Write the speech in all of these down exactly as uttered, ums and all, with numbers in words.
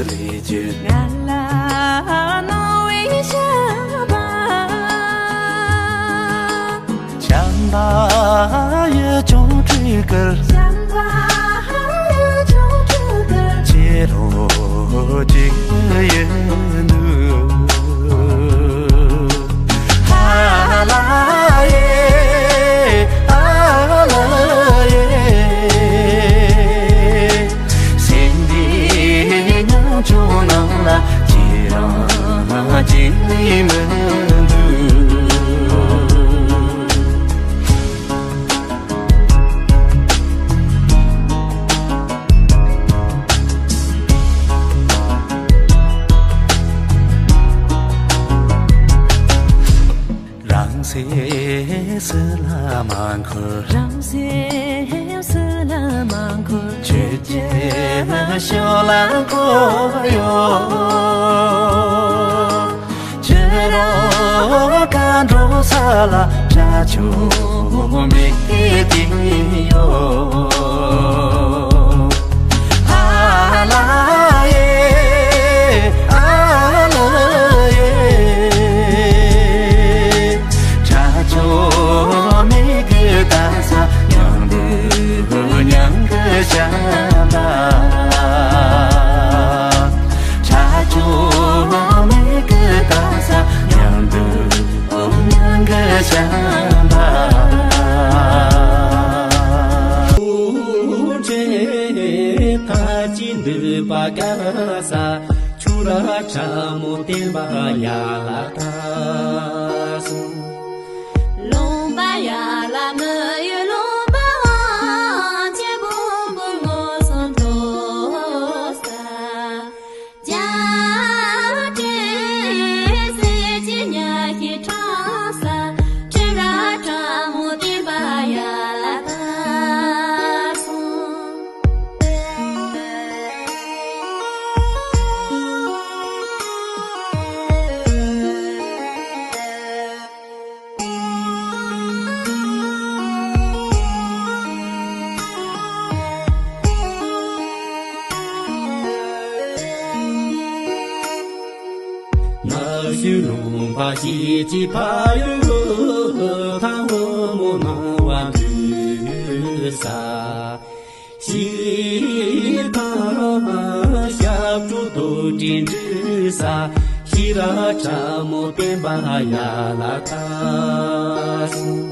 རེ་ཅི། ང་ལ་གནང་བའི་བྱམས་པ། བྱམས་པ་ཡི་ཅོང་ཁྲི་ཀར། བྱམས་པ་ཡི་ཅོང་ཁྲི་ཀར། ཁྱེད་རང་གཅིག་ཡིན་འདུག་ཨ་ལ་ཡེ། ཨ་ལ་ཡེ། སེམས་འདིའི་ཉམ་ཆུང་ནང་ལ་ཁྱེད་རང་གཅིག་ལས་མི་འདུག་རང་སེམས་སུ་ལ་མ་འཁོར། རང་སེམས་སུ་ལ་མ་འཁོར། ཁྱོད་ཀྱི་ཕྱོགས་ལ་འཁོར་ཡོད། ཁྱོད་རང་ག་འགྲོ་ས་ལ་དགྲ་ཆོ་མེད་ཀྱི་ཡོད། ཨ་ལ་ཡེ། ཨ་ལ་ཡེ། དགྲ་ཆོ་མེད་ཀྱི་ད་ས་མཉམ་དུ་མཉམ་གི་བྱམས་པ། དགྲ་ཆོ་མེད་ཀྱི་ད་ས་མཉམ་དུ་མཉམ་གི་བྱམས་པ། ཁ་ཅིག་འདུས་པ་ག་ས། ཁྱོད་ར་ཕྲ་མོ་བསྟན་པ་ཡར་ལ་དར་སོང་། ལུང་པ་ཡར་ལ་མི་ཡུལ་ལུང་པ་ཆེན་པོ་མི་ངོ་སོང་འགྲོ་ས། རྒྱ་བྲེ་སེ་ཅི་ཉ་ཤི་ཁྲ་ས། ཁྱོད་ར་ཕྲ་མོ་བསྟན་པ་ཡར་ལ་དར་སོང་། ནགས་ཤོད་ལུང་པ་ཞིག་གི་ཕ་ཡུལ་ཐང་མོ་ནང་བ་འདུག་ས། ཤིང་ཐང་ཞབས་བྲོ་རྡོ་དྲིལ་འདྲུད་ས། ཤེས་རབ་ཕྲ་མོ་བསྟན་པ་ཡར་ལ་དར་སོང་།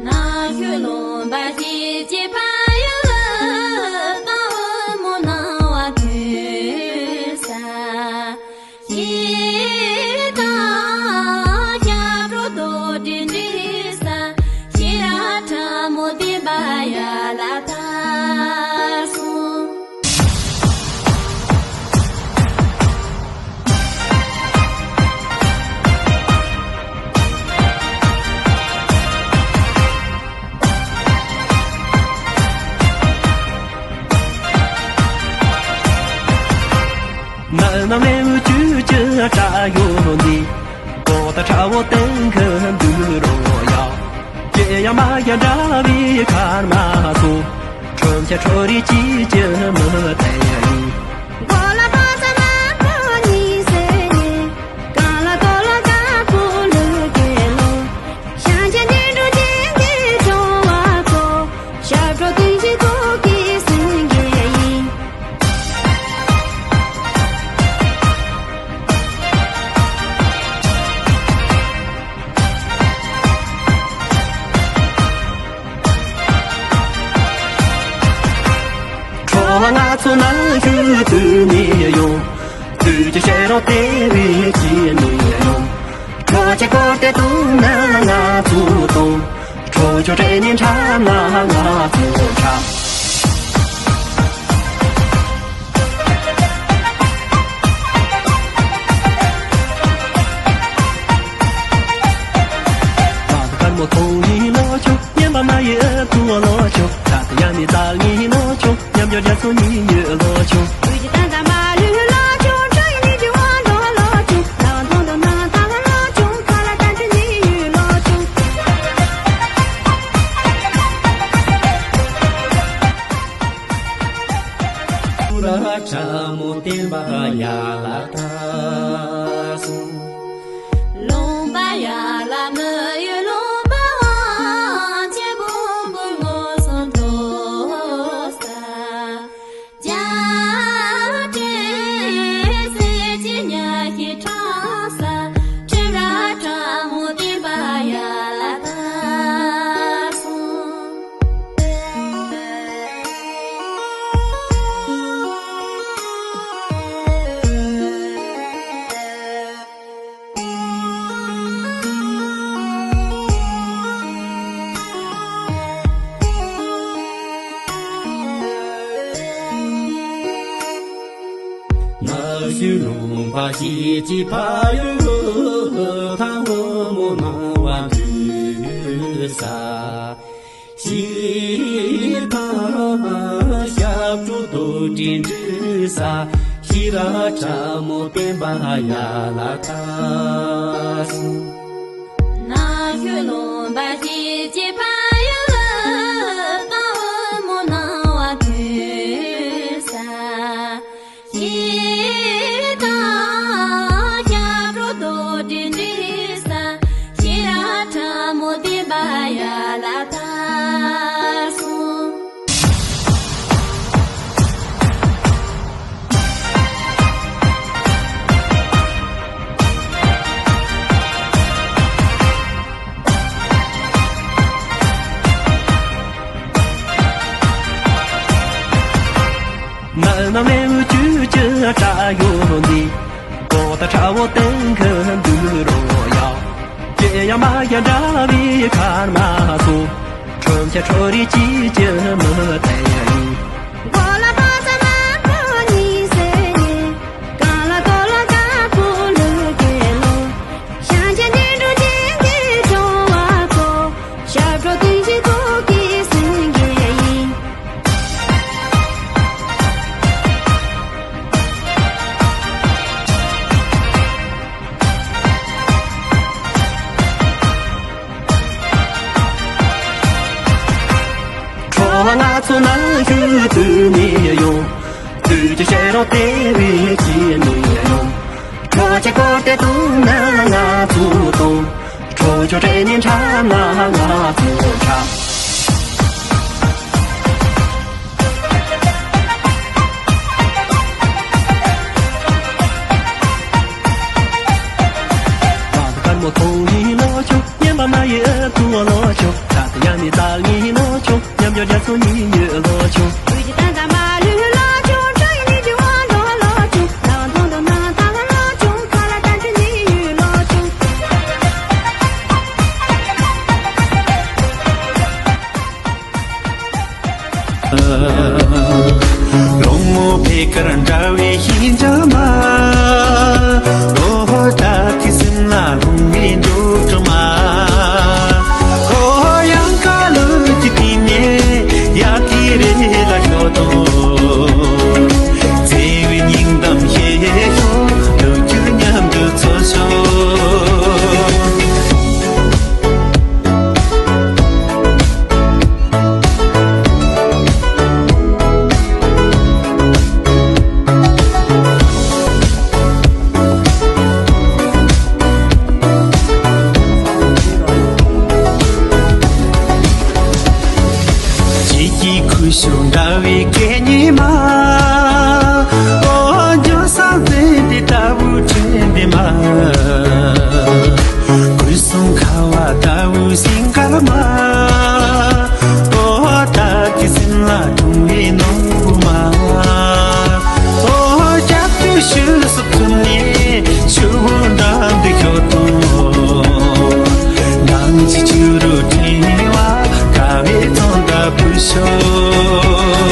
ནགས་ཤོད་ལུང་པ་ཞིག་གི་ཕ་ཡུལ་སྟག་འོལ་མོ་ནང་བ་འདུག་ས། ཤིང་ཐང་ཞབས་བྲོ་རྡོ་དྲིལ་འདྲུད་ས། ཤེས་རབ་ཕྲ་མོ་བསྟན་པ་ཡར་ལ་དར་སོང་། ནགས་ནམ་ལེའུ་བཅུ་གཅིག་བྲག་གཡུ་འདི། གོ་ད་ཁྲ་བོ་སྟེང་གི་འདུག་རོ་ཡ། ཀྱེ་ཡ་མ་ཡ་འདྲ་བའི་ཁར་མ་སོ། ཁྲོམ་ཆ་ཁྲོ་རི་ཅི་ཅི་མི་དེ་ཡིན། གོ་ལ་པ་ཚ་མ་པོ་ཉི་སེ་ཉི། གང་ལ་གོ་ལ་ག་པོ་ལུ་གེ་ལོ། ཤང་ཆེན་འདི་འགྲོ་ཅན་གྱི་གྲོང་བ་ཚོ། ཞབས་བྲོ་བསྟན་བཞིན་ཚོགས་ཀྱི་སེང་གེ་ཡིན། ཁྲོ་བ་ང་ཚོ་ནང་བཞིན་དུ་ནི་ཡོང་། དུས་ཀྱི་ཤེས་རབ་དེ་བས་ཀྱིས་ནི་ཡོང་། ཁྲོ་ཆེ་སྐོར་ཏེ་དུང་ན་ང་ཚོ་དུང་། ཁྲོ་ཆོ་དྲན་ནས་འཁྲབ་ན་ང་ཚོ་འཁྲབ། ད་དཀར་མོ་ཐོང་ཡིན་ལོ་ཆུང་། ཉན་པ་མ་ཡི་ཨ་ཁུ་ལོ་ཆུང་། ད་ད་ཡ་ནི་ད་ངི་ལོ་ཆུང་། ཉམས་འགྱུར་རྒྱ་སོ་ཉི་ཡོད་ལོ་ཆུང་། དུས་ཀྱི་ཏན་ཏན་མ་ལུས་ལོ་ཆུང་། ཁྲོ་ཡི་ནི་ཀྱི་དབང་འགྲོ་ལོ་ཆུང་། ལག་མཐོང་དུ་སྣང་ཐང་ལོ་ཆུང་། ཁ་ལ་ཏན་ཏན་ནི་ཡོད་ལོ་ཆུང་། ཕྲ་མོ་བསྟན་པ་ཡར་ལ་དར་སོང་། ལུང་པ་ཡར་ལ་མི་ཡུལ་ལུང་པ་ཆེན་པོ་མགོན་པོ་ངོ་སོ་འགྲོ་ས། རྒྱ་བྲལ་སེར་སྐྱའི་ཉ་ཤིང་ཁྲ་ས། ཁྲི་རལ་ཕྲ་མོ་བསྟན་པ་ཡར་ལ་དར་སོང་། ནགས་ཤོད་ལུང་པ་ཞིག་གི་ཕ་ཡུལ་ཐང་བུ་མོ་སྣང་བ་འདུས་ས། ཞིང་ཁམས་ཞབས་བྲོ་རྡོ་གྲི་འདྲི་ས། ཤེས་རབ་ཕྲ་མོ་བསྟན་པ་ཡར་ལ་དར་སོང་། ནགས་ཤོད་ལུང་པ་ཞིག་གི་ཕ་ཡུལ་ཐང་བུ་མོ་སྣང་བ་འདུས་ས། ཞིང་ཁམས་ཞབས་བྲོ་རྡོ་གྲི་འདྲི་ས། ཤེས་རབ་ཕྲ་མོ་བསྟན་པ་ཡར་ལ་དར་སོང་། ནམ་ནམ་ལེའུ་བཅུ་བཅུ་བྲག་ཡོད་འདི། ལྐོག་ཟ་ཁྲ་བོ་སྟེང་གི་འདུག་རོ་ཡ། ཀྱེ་ཡ་མ་ཡ་འདྲ་བའི་ཁར་མ་སོ། ཁྲོམ་ཁྱ་ཁྲོ་རི་ཅི་ཅི་མི་དེ་ཡིན། གོ་ལ་པ་ཙ་མ་ཁོ་ནི་སེ་ནི། གང་ལ་གོ་ལ་ཀ་ཕུ་ལུ་ཀེ་ལོ། ཤང་ཅན་ནི་འགྲོ་ཅན་གྱི་ཁྲོ་བ་ཚོ། ཞབས་བྲོ་དུས་ཀྱི་ཐོག་གི་སེང་གེ་ཡིན། ཁྲོ་བ་ང་ཚོ་ནང་ཞུ་དུས་ནས་ཡོང་། དུས་ཀྱི་ཤེས་རབ་དེ་བས་ཀྱི་ནས་ཡོང་། ཁྲོ་ཆེ་སྐོར་དེ་དུང་ན་ང་ཚོ་དུང་། ཁྲོ་ཆོ་དྲན་ནས་འཁྲབ་ན་ང་ཚོ་འཁྲབ། དཀར་མོ་ཐོང་ཡིན་ལོ་ཆུང་། ཉན་པ་མ་ཡི་ཨ་ཐུང་ལོ་ཆུང་། ད་ལྟ་ཡང་ནི་ད་ངི་ལོ་ཆུང་། ཉམས་འགྱུར་རྒྱ་མཚོ་ཉིད་ཡོད་ལོ་ཆུང་། དུས་ཀྱི་ད་ད་མ་ལུས་ལོ་ཆུང་། ཁྲོ་ཡི་ནི་ཅི་བ་འགྲོ་ལོ་ཆུང་། ལ་བ་མཐོང་དུ་ན་ད་ལ་ལོ་ཆུང་། ཁ་ལ་ད་ཆུ་ནི་ཡོད་ལོ་ཆུང་། ལོ་ངོ་བེ་ཀར་འདྲ་བའི་ཤིང་ལྕགས་མ། ལོ་ཧོ་ད་ཐི་སིམ་ལ་ལུང་བའི་འབྲུག་གྲུ་མ། ཧོ་ཡང་ཀ་ལུ་ཅི་ཏི་ནེ་ཡ་ཏི་རེ་ལ་ཤོ་དོ། བརྩེ་བའི་སྙིང་གཏམ་བཤད་ཤོག་ལོ་རྒྱུས་མཉམ་དུ་འཚོལ་ཤོག་ཁྱེད་ཀྱི་ཁུ་བྱུག་འདྲ་བའི་སྐད་སྙན་མ། ཨོ་ཇོ་ས་བདེ་འདི་ལྟ་བུ་དྲན་འདི་མ། སྐུ་གསུང་ཁ་བ་ལྟ་བུ་སིང་གར་མ། ཨོ་ད་ཀི་སིན་ལ་དུང་བའི་ནོར་བུ་མ། ཨོ་ཅག་ཏུ་ཤུ་སུ་ཐུན་ནི་ཆུ་བོ་འགྲམ་དུ་ཤོག་དོ། ནང་གི་ཆུ་རུ་ཁྲིད་བ་དགའ་བའི་ཐོང་ད་བུ་ཤོག་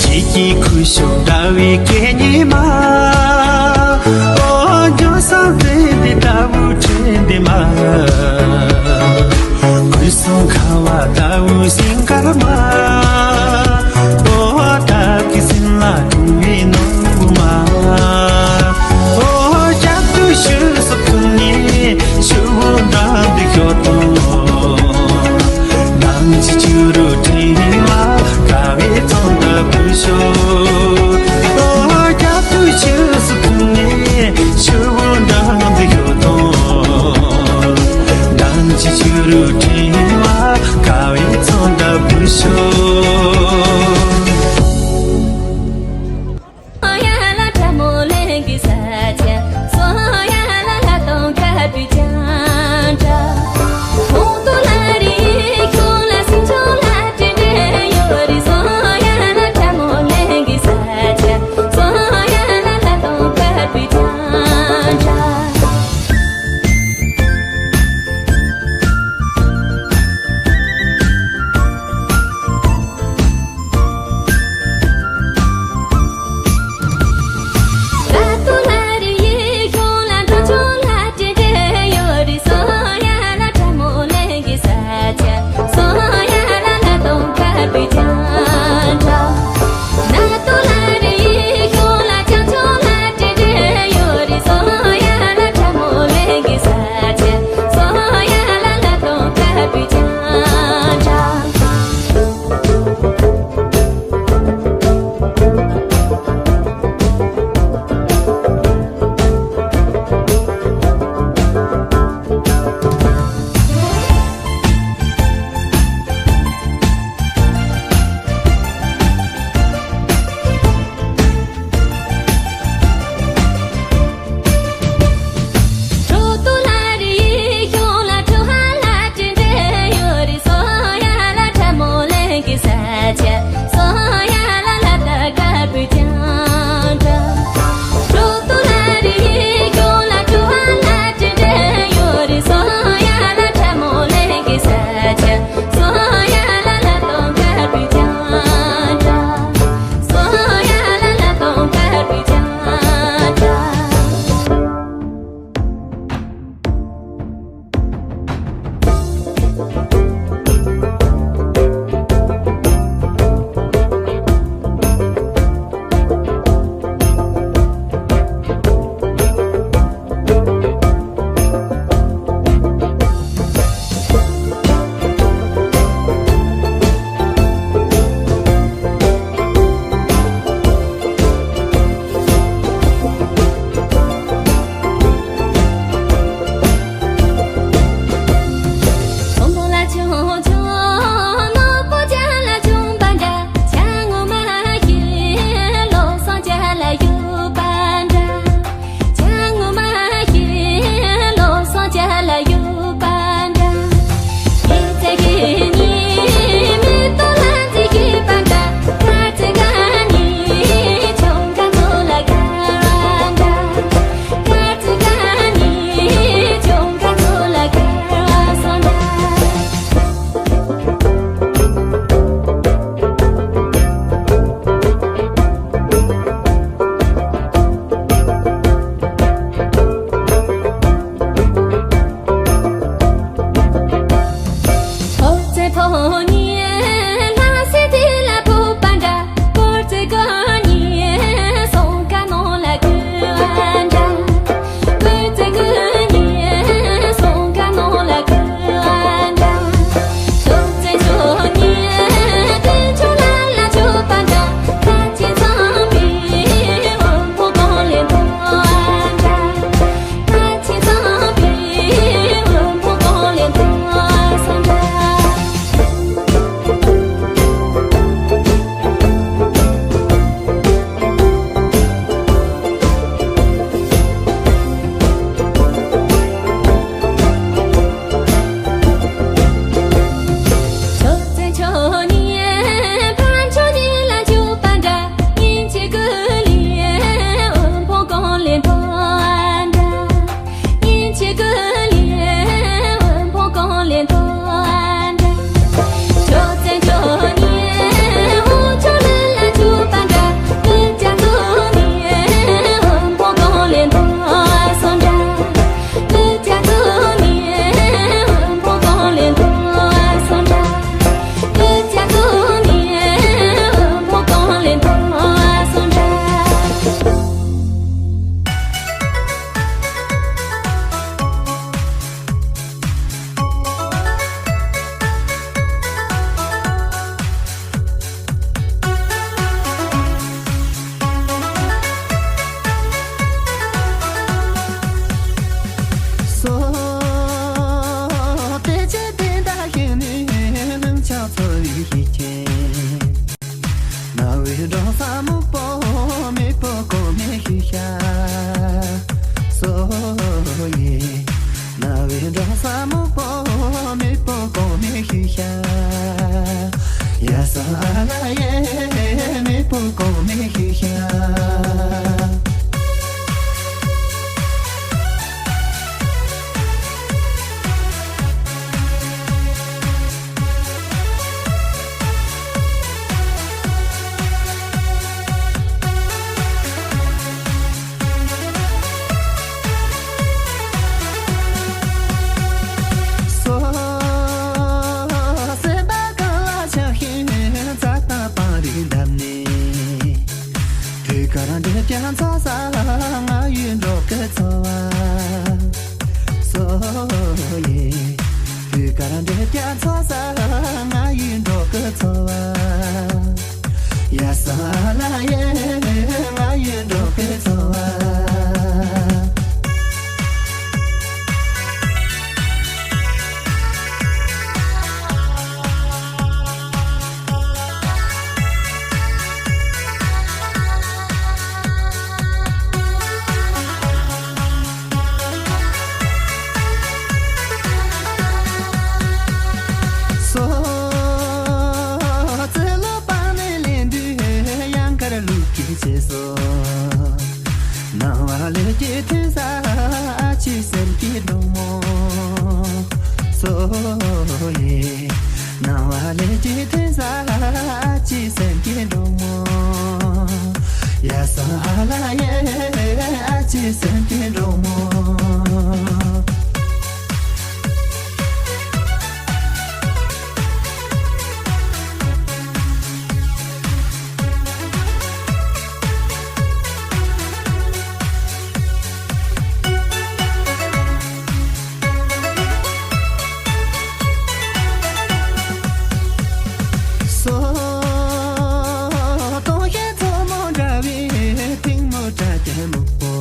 ཁྱེད་ཀྱི་ཁུ་བྱུག་འདྲ་བའི་སྐད་སྙན་མ། ཨོ་ཇོ་ས་བདེ་འདི་ལྟ་བུ་དྲན་འདི་མ། སྐུ་གསུང་ཁ་བ་ལྟ་བུ་སིང་ ཀརྨ། ཨོ་བདག་གི་སེམས་ལ་དུང་བའི་ནོར་བུ་མ། ཨོ་རྒྱབ་ཏུ་ཆུ་སོ་ཁུ་ནས་ཆུ་བོ་འགྲམ་དུ་ཤོག་དང་། ནམ་ཕྱེད་ཆུ་རུ་ཕྲེང་བ་དགའ་བའི་ཚོན་ལྟ་བུ་ཤོག་ཨོ་རྒྱབ་ཏུ་ཆུ་སོ་ཁུ་ནས་ཆུ་བོ་འགྲམ་དུ་ཤོག་དང་། ནམ་ཕྱེད་ཆུ་རུ་ཕྲེང་བ་དགའ་བའི་ཚོན་ལྟ་བུ་ཤོག་ཨ་ལ་ཡེ་མེ་ཕུ་ཀོ་མེ་ཤི་ཤ། སོ་སེ་བ་ག་ལ་ཆགས་ཤིང་ཚ་ཏ་པང་རི་འདབས་ནས། དུས་ག་རང་འདྲེས་ཀྱང་ཚ་ས་ང་ཡུལ་འགྲོ་གི་ཚོ་བ། སོ་ཡེ། དུས་ག་རང་འདྲེས་ཀྱང་ཚ་ས་ང་ཡུལ་འགྲོ་གི་ཚོ་བ། ཡ་ས་ལ་ཡེ་ང་ཡུལ་འགྲོ་གི་ཚོ་བ། སོ་ཙི་ལོ་པ་ནི་ལེན་དུས་ཡང་ཁར་ལུག་གི་བྱེད་སོ། ནང་བ་ལས་ཀྱི་ཐོན་ས་ཨ་ཆི་སེམས་ཀྱི་འགྲོ་མོ། སོ་ཡེ། ནང་བ་ལས་ཀྱི་ཐོན་ས་ཨ་ཆི་སེམས་ཀྱི་འགྲོ་མོ། ཡ་ས་ཨ་ལ་ཡེ་ཨ་ཆི་སེམས་ཀྱི་འགྲོ་མོ། སོ་སྟོང་ཞེ་མཚོ་མོ་འདྲ་བའི་ཐིང་མོ་སྒྲ་གྱེན་སྨུག་པོ།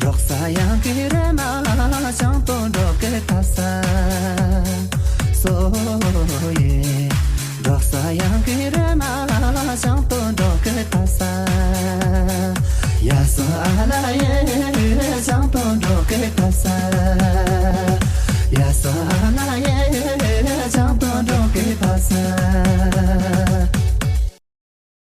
འབྲོག་ས་ཡང་གི་ར་མ་ཤང་སྟོང་འབྲོག་གི་ཐ་ས། སོ་ཡེ། འབྲོག་ས་ཡང་གི་ར་མ་ཤང་སྟོང་འབྲོག་གི་ཐ་ས། ཡ་སོ་ཨ་ལ་ཡེ།